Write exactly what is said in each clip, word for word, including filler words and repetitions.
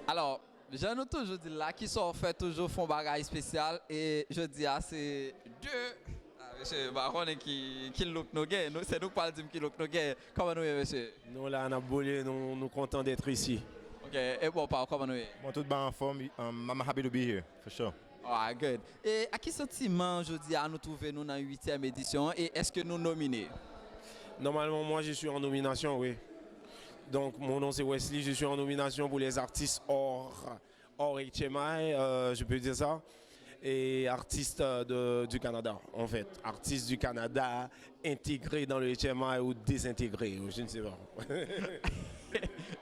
Alò, jan nou toujou di l la, Ki sa w fè toujou fè yon bagay espesyal, e jodi a se de. Ah, mesye, m pa konnen ki, ki look nou gen. Nou, se nou k pral di m ki look nou gen. Kòman nou ye, mesye? Nou la, n ap boule, nou, nou kontan d'être ici. Ok, e bò pa w, kòman nou ye? Bon, tout bagay anfòm, um, I'm happy to be here, for sure. Alright, good. E a ki santiman jodi a nou twouve nou nan uityèm edisyon an, e èske nou nomine? Normalement, moi, je suis en nomination, oui. Donc, mon nom, c'est Wesley. Je suis en nomination pour les artistes hors, hors H M I, euh, je peux dire ça. Et artistes, euh, de, du Canada, en fait. Artistes du Canada intégrés dans le H M I ou désintégrés, je ne sais pas.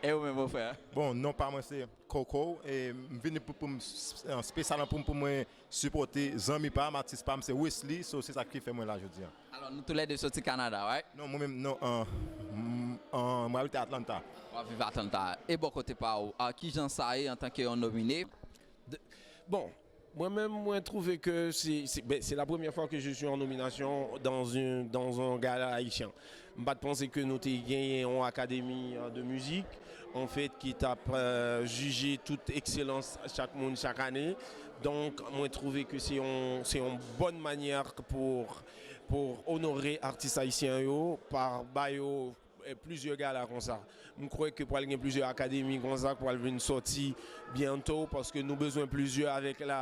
E ou menm, mon frè? Bon, non pa mwen, se Coco, e m vini pou, pou m s-, s-, espesyalman pou, pou mwen sipòte zanmi pa m, atis pa m, se Wesley, so se sa ki fè mwen la jodi a. Alò, nou toulède soti Kanada, right? Non, mwen menm, non, an, m, an, mwen abite Atlanta. W ap viv Atlanta. E bò kote pa ou, a, kijan sa ye antanke yon nomine? De, bon, mwen menm, mwen twouve ke se, se, ben, c'est la première fois que je suis en nomination dans un, dans un gala haïtien. M pa t panse ke nou te genyen yon akademi, euh, de mizik, an fèt, ki t ap, euh, jije tout ekselans chak moun chak ane. Donk, mwen twouve ke se yon, se yon bòn manyè pou, pou onore atis ayisyen yo, pa ba yo, eh, plizyè gala konsa. M kwè ke pral gen plizyè akademi konsa k pral vin sòti byento, paske nou bezwen plizyè avèk la,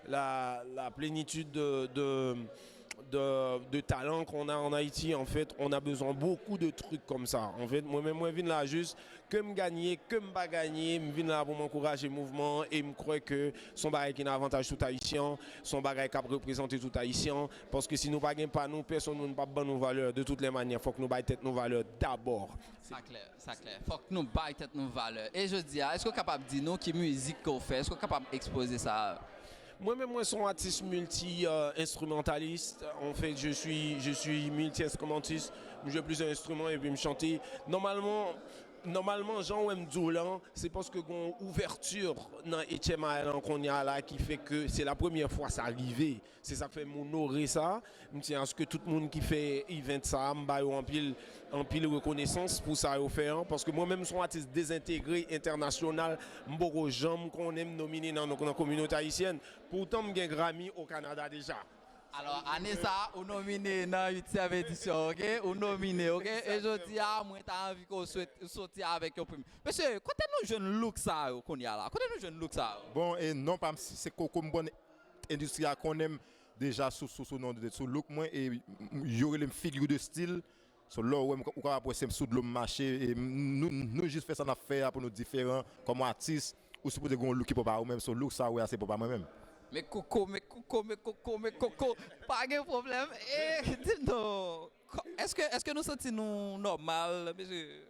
la, la plenitid de, de, de, de talent qu'on a en Haïti, en fait, on a besoin beaucoup de trucs comme ça. En fait, mwen menm, mwen vin la jis, ke m ganye, ke m pa ganye, m vin la pou m ankouraje mouvman an, e m kwè ke se yon bagay ki nan avantaj tout Ayisyen, se yon bagay k ap reprezante tout Ayisyen, paske si nou pa gen pa nou, pèsonn moun p ap ban nou valè. De toutes les manières, fòk nou bay tèt nou valè dabò. Sa klè, sa klè. Fòk nou bay tèt nou valè. E jodi a, èske w kapab di nou ki mizik ke w fè? Èske w kapab ekspoze sa? Mwen menm, mwen se yon atis milti, euh, enstrimantalis. En fait, je suis, je suis multi-instrumentiste. M jwe plizyè enstriman epi m chante. Nòmalman, nòmalman, jan w wè m di w lan, se paske gen yon ouvèti nan H M I lan kounye a la ki fè ke se la premyè fwa sa rive. Se sa k fè m onore sa. M tyen aske tout moun ki fè event sa a, m ba yo anpil, anpil rekonesans pou sa yo fè an. Paske mwen menm, m se yon atis dezentegre entènasyonal. M poko janm konnen m nomine nan, nan kominote ayisyèn. Poutan, m gen Grammy o Kanada deja. Alò, ane sa a, ou nomine nan uityèm edisyon, ok? Ou nomine, ok? E jodi a, mwen ta anvi ke w swet-, soti avèk yon prim. Mesye, kote nou jwenn look sa yo kounye a la? Kote nou jwenn look sa yo? Bon, e non pa m, se Coco, m bon endistri a konnen m deja sou, sou, sou non de, sou look mwen, e m, yo rele m figure de style. So, lè w wè m, ou kapab wè se m sou dlo m mache, e m, nou, nou jis fè sa n ap fè a pou nou diferan kòm atis. Ou sipoze gen yon look ki pwòp a ou menm, so look sa w wè a se pwòp a mwen menm. Men Coco, men Coco, men Coco, men Coco, pa gen pwoblèm. E, di m non, kò-, èske, èske nou santi nou nòmal, mesye?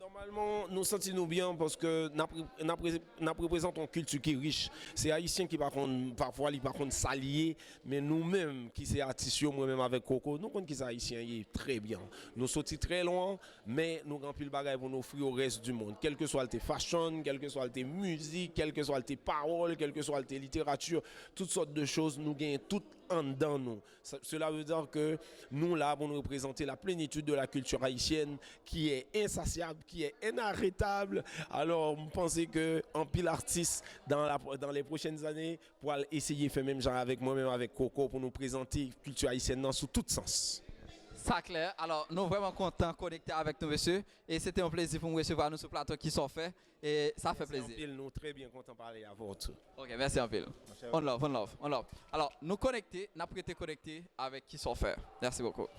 Nòmalman, nou santi nou byen paske n ap re-, n ap re-, n ap reprezante yon kilti ki rich. Se Ayisyen ki pa konn, pafwa, li pa konn sa l ye, men nou menm ki se atis yo, mwen menm avèk Coco, nou konn kisa Ayisyen ye trè byen. Nou soti trè lwen, men nou gen anpil bagay pou nou ofri au reste du monde. Kèlkeswa l te fashion, kèlkeswa l te mizik, kèlkeswa l te pawòl, kèlkeswa l te literati, tout sòt de choz, nou genyen tout anndan nou. Sa, cela veut dire que nou la pou nou reprezante la plénitude de la culture haïtienne qui est insatiable, qui est inarrêtable. Alors, m panse ke anpil atis dans la, dans les prochaines années pral eseye fè menm jan avèk mwen menm avèk Coco pou nou prezante kilti ayisyèn nan sou tout sans. Sa klè. Alò, nou vrèman kontan konekte avèk nou, mesye. E se te yon plezi pou m resevwa nou sou plato Ki sa w fè. E sa fè plezi. Mèsi anpil, nou trè byen kontan pale avè w tou. Ok, mèsi anpil. Monchè. One love, one love, one love. Alò, nou konekte, n ap rete konekte avèk Ki sa w fè. Mèsi bokou.